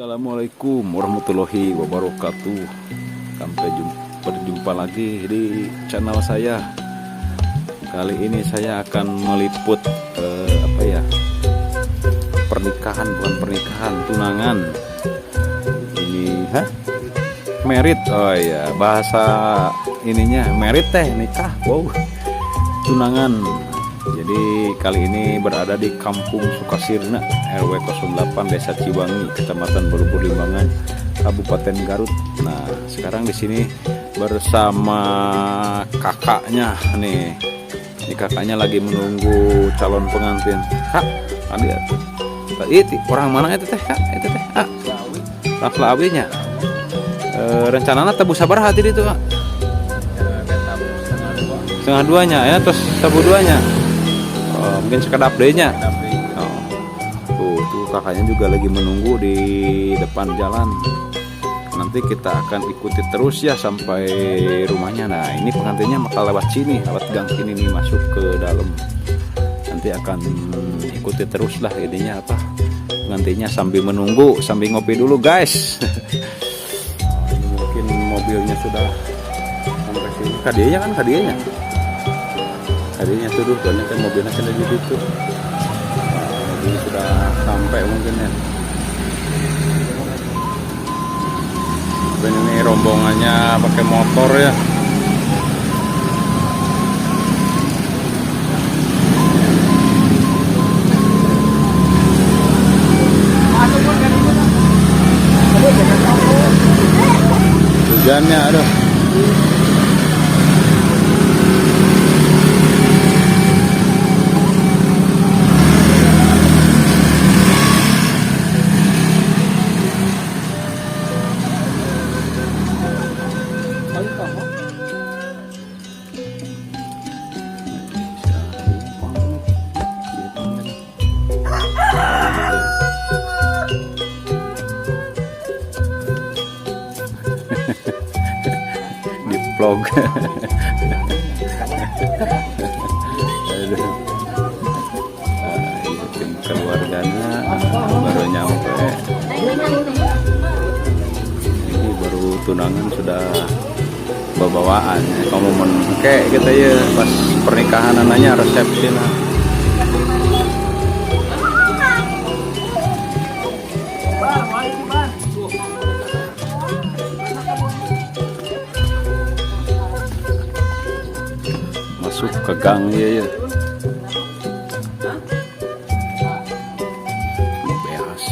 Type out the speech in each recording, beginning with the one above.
Assalamualaikum warahmatullahi wabarakatuh. Sampai jumpa, berjumpa lagi di channel saya. Kali ini saya akan meliput apa ya? Pernikahan, bukan pernikahan, tunangan. Ini, hah? Merit. Oh iya, bahasa ininya merit teh nikah. Wow. Tunangan. Jadi kali ini berada di Kampung Sukasirna, RW 08, Desa Ciwangi, Kecamatan Balubur Limbangan, Kabupaten Garut. Nah, sekarang di sini bersama kakaknya nih. Ini kakaknya lagi menunggu calon pengantin. Kak, ada itu orang mana itu teh, Kak? Itu teh, ah. Slawinya. Rencananya tabuh sabaraha tadi itu, Kak? Setengah duanya ya, terus tabuh duanya. Oh, mungkin sekedap deui nya. Oh. Tuh, tuh kakaknya juga lagi menunggu di depan jalan. Nanti kita akan ikuti terus ya sampai rumahnya. Nah, ini pengantinnya bakal lewat sini, lewat gang sini nih masuk ke dalam. Nanti akan ikuti terus lah ininya apa? Pengantinnya sambil menunggu, sambil ngopi dulu, guys. Nah, ini mungkin mobilnya sudah sampai sini. Kadianya kan kadianya. Kadinya tuh duh, soalnya kan mobilnya kan di situ. Nah, mobilnya sudah sampai mungkin ya. Dan ini rombongannya pakai motor ya. Hujannya, aduh. Di vlog. Aduh. Ah, iya, tim keluarganya baru nyampe. Ini baru tunangan sudah babawaan. Kamu mun kayak gitu ya pas pernikahan anaknya resepsi lah. Masuk ke gang ya ya. Beas.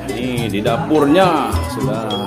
Ini di dapurnya sudah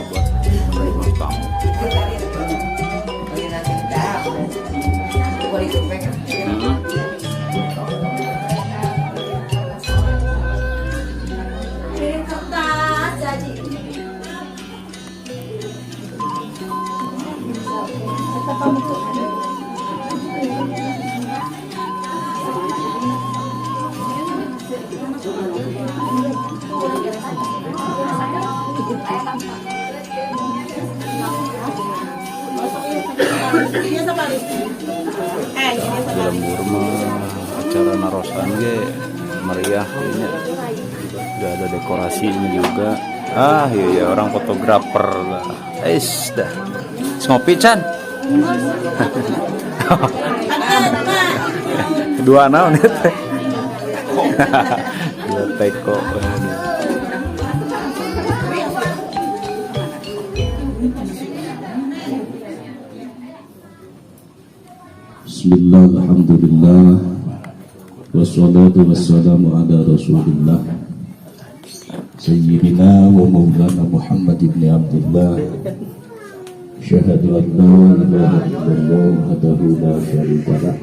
buat menerima tamu. Di lembur mah acara narosan ge meriah kayaknya. Udah ada dekorasinya juga. Ah iya ya, orang fotografer lah. Ais dah. Ngopi can. Dua naon itu teh? Dua teko. Aduh. Bismillah, alhamdulillah, wassalatu wassalamu ala rasulillah Sayyidina wa maulana Muhammad ibn Abdullah. Asyhadu an la ilaha illallah wahdahu la syarika lah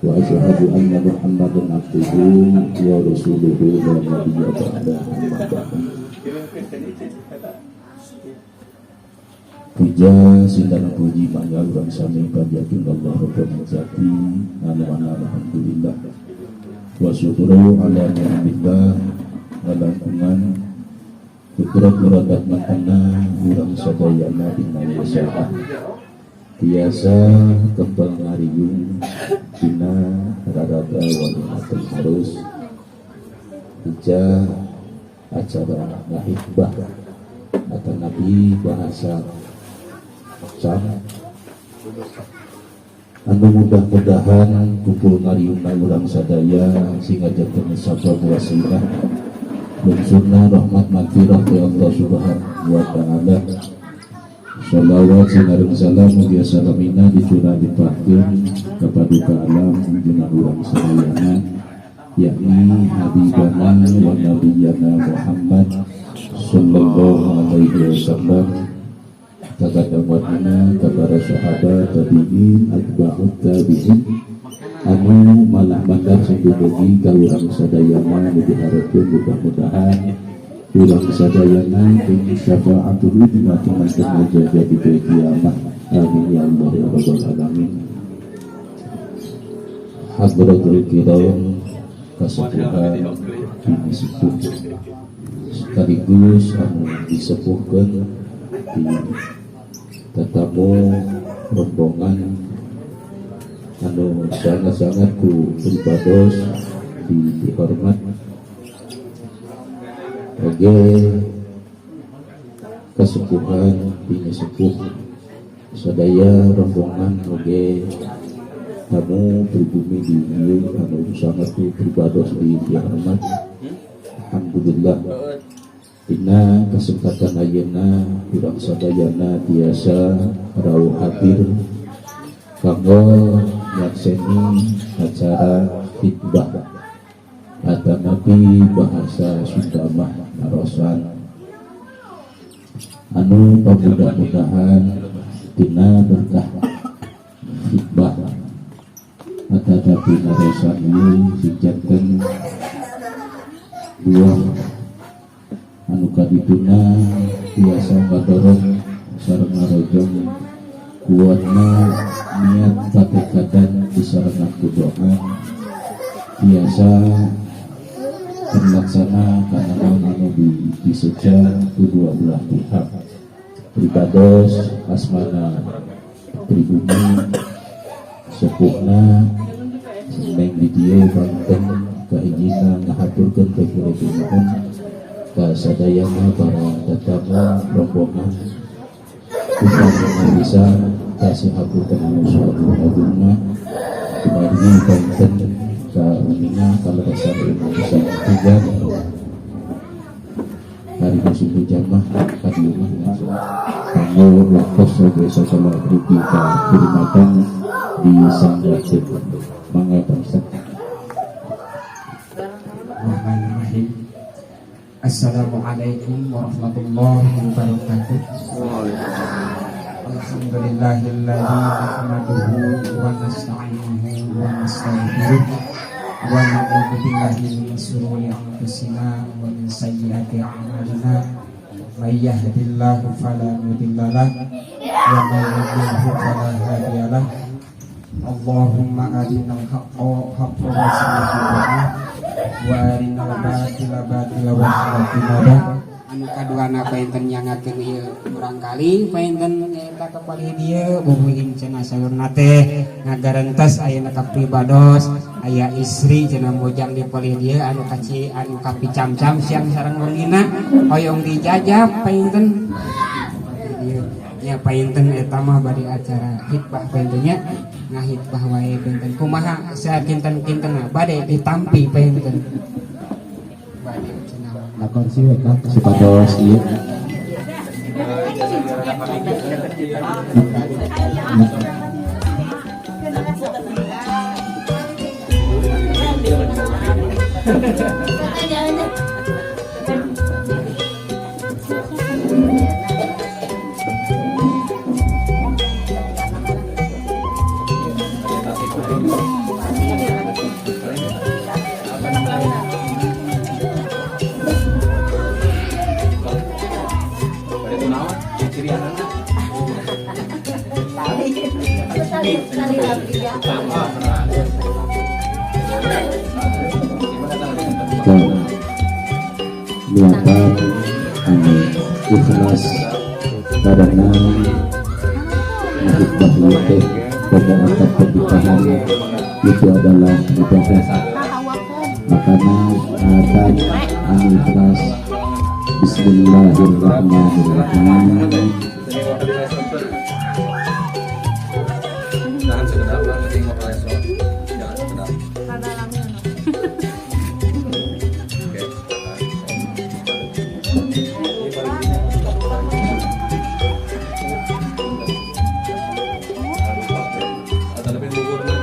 wa asyhadu anna Muhammadan abduhu wa rasuluhu la nabiyya ba'dahu, amma ba'du. Puja sindang puji mangga urang sami panjatkeun Allah Rabbul Izzati anu mana alhamdulillah wa syukru ala ni'amillah ngalangkungan Kudrat muradah matana urang sadayana dina ieu saat tiasa kembang ngariung dina raraga walimatul arus hija acara ngahitbah atau nabi bahasa cam anu mudah-mudahan kumpul ngariungna urang sadaya sehingga janten sabab wasilah lungsurna rahmat magfirah ti Allah Subhanahu wa taala. Shalawat sinareng salam mugia salamina dicurah dipahkeun ka paduka alam junjungan urang sadayana, yakni habibana wa nabiyana Muhammad sallallahu alaihi wasallam, kakadamana ka para sahabat, tabi'in, atba'ut tabi'in anu malah mandar sing dumugi ka urang sadayana. Nu diharapkeun mudah-mudahan urang sadayana ing syafaatuhu dina teman-teman jaga di poe kiamat. Amin ya Allah ya rabbal alamin. Hadratul kiram, kasepuhan bini sepuh sekaligus anu disepuhkeun di tetamu rombongan anu sangat-sangat ku pribados di dihormat, oge kesepuhan bini sepuh sadaya rombongan oge tamu pribumi di ieu anu sangat ku pribados di dihormat. Alhamdulillah, dina kesempatan ayeuna urang sadayana tiasa rauh hadir kanggo nyakseni acara khitbah atanapi bahasa Sunda mah narosan anu pamudah-mudahan dina berkah khitbah atanapi narosan ieu sing janten buah anu kadituna tiasa ngadorong sareng ngarojong kuatna niat katekadan disarengan ku doa tiasa terlaksana karena naon anu di diseja ku dua belah pihak, pribados asmana pribumi sepuhna neng di dieu. Banten kahijina ngahaturkeun teh nuhun ka sadayana para tetamu rombongan upamana bisa kasih hapunten anu sagung-agungna kumargi banten ka uninga kaleresan ilmu bisa tiga hari musim hujan mah ka dieu mah kanggo waktos oge sasala dugi ka kurimatan disanggakeun. Mangga, Pak Ustaz. Bismillahirrahmanirrahim. Assalamualaikum warahmatullahi wabarakatuh. Alhamdulillahilladzi nahmaduhu wa nasta'inuhu wa nastaghfiruh wa na'udzu billahi min syururi anfusina wa min sayyiati a'malina. May yahdihillahu fala mudhillalah wa may yudlilhu fala hadiyalah. Allahumma arinal haqqa haqqa warzuqna ittiba'ah wa arinal batila batila warzuqna ijtinabah. Anu kaduana painten nyangakeun ieu urang kali painten eta ka palih dieu bubuhin cenah saurna teh ngagarentas ayeuna ka pribados aya istri cenah mojang di palih dieu anu kaci anu kapicamcam siang sareng wengina hoyong dijajab painten dieu nya. Painten eta mah bari acara khitbah painten nya, ngahitbah wae painten kumaha sakinten-kinten bade ditampi painten bade cenah. Lapor sih we Kang supados ieu. Ke niatan anu Karena khutbah itu pada akad pernikahan itu adalah ibadah. Makanya akan anu ikhlas. Bismillahirrahmanirrahim. Jangan sekedap lah, nanti ngobrol esok. Jangan sekedap. Oke. Atau lebih bubur lah.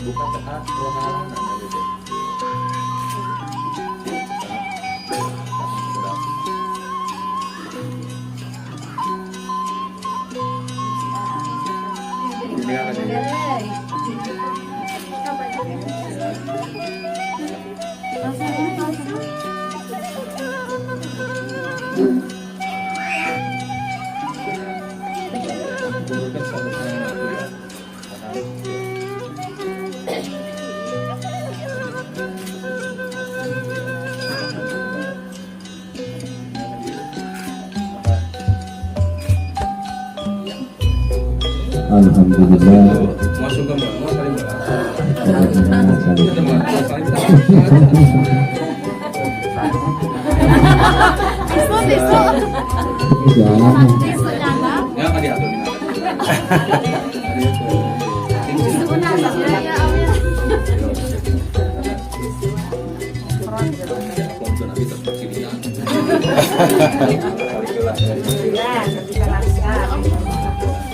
Bukan tekan, ruangan, nah, gitu. Sekedap. Ini kan ini. Bubur kan seharusnya itu ya. Alhamdulillah. Masuk ke mana? Saling Saling. Besok, besok. Jalan. Besok jangan. Ya, kan diatur nih. Ya, amin.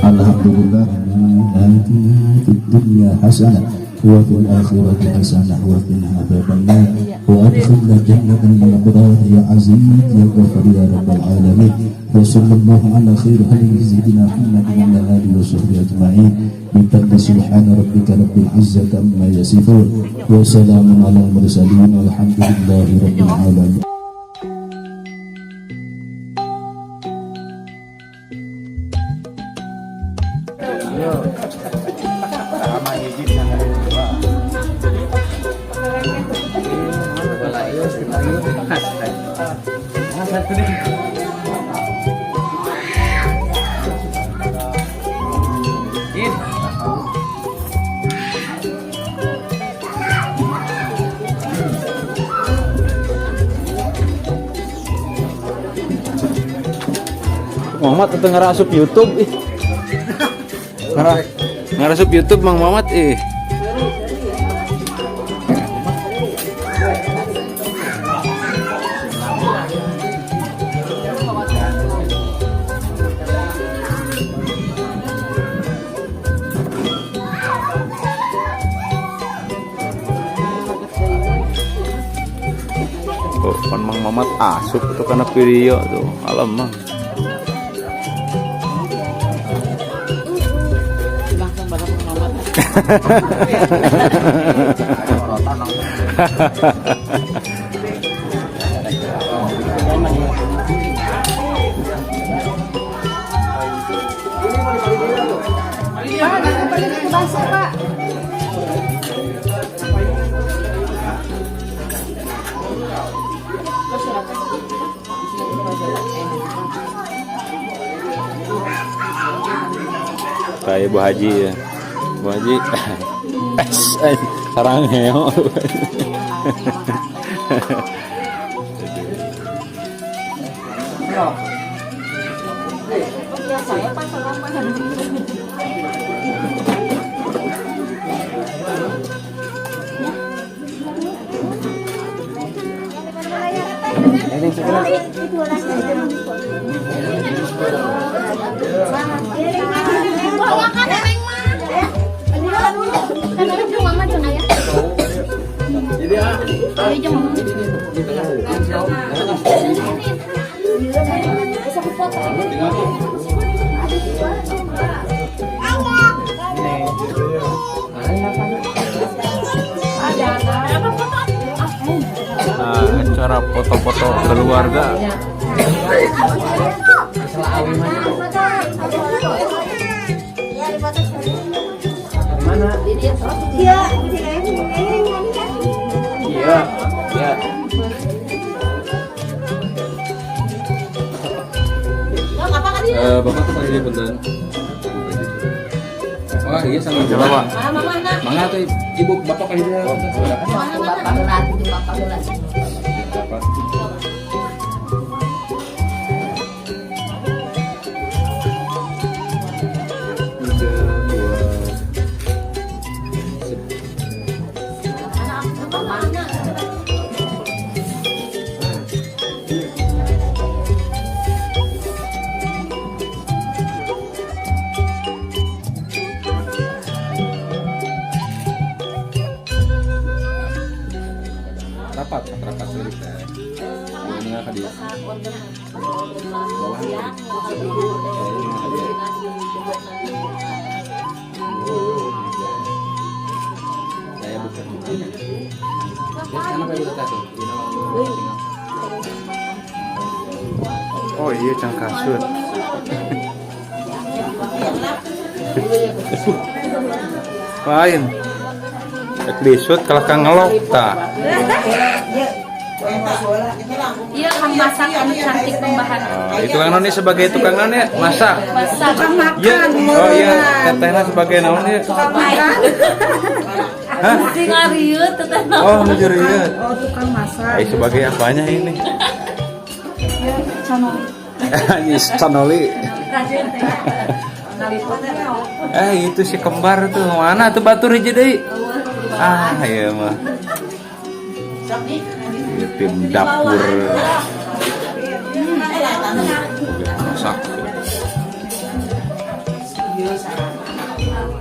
Alhamdulillah آتنا في الدنيا حسنة وفي الآخرة حسنة وقنا عذاب النار وأدخلنا جنة الأبرار يا عزيز يا غفور يا رب العالمين وصلى الله على خير خلقه سيدنا محمد وعلى آله وصحبه أجمعين بفضل سبحان ربك رب العزة عما يصفون وسلام على المرسلين والحمد لله رب العالمين. Muhammad itu ngarasup YouTube ih. Ngarasup YouTube Mang Muhammad ih. Tuh, pan Mang Mamat asup tuh karena video tuh. Alam mang. Langsung bareng Muhammad. Pak, balik ke bakso, Pak. Kayak Bu Haji ya. Bu Haji. Sarang heo. Saya Pak selama. Bawa kan neng mah. Kan neng jeung mama cenah ya. Ayo jeung mama. Bisa foto. Nah, acara foto-foto keluarga. Iya, Iya, iya. Bapak tuh panggilnya punten. Oh iya sama ibu. Coba, Pak. Mama mana? Mangga tuh ibu bapak panggilnya punten. Bapak heula, bapak heula. Bapak. Tiga, dua. Sip. Rapat, rapat sendiri teh. Ini nggak dia. Bawah ya. Saya bukan bukan. Ya, sekarang apa ibu teteh tuh? Oh iya, cang kasut. Lain. Rek disut kalah kang ngelok tah. Iya, kang masak anu cantik pembahan. Oh, itu kang Noni sebagai tukang naon ya? Masak. Masak. Iya. Oh iya, tetehna sebagai naon ya? Hah? Sing ngarieu teteh. Oh, nuju rieut. Oh, tukang masak. Eh, sebagai apanya ini? Canoli. Ini canoli. Eh, itu si kembar tuh. Mana tuh batur hiji deui? Ah, iya mah. Iya, tim dapur.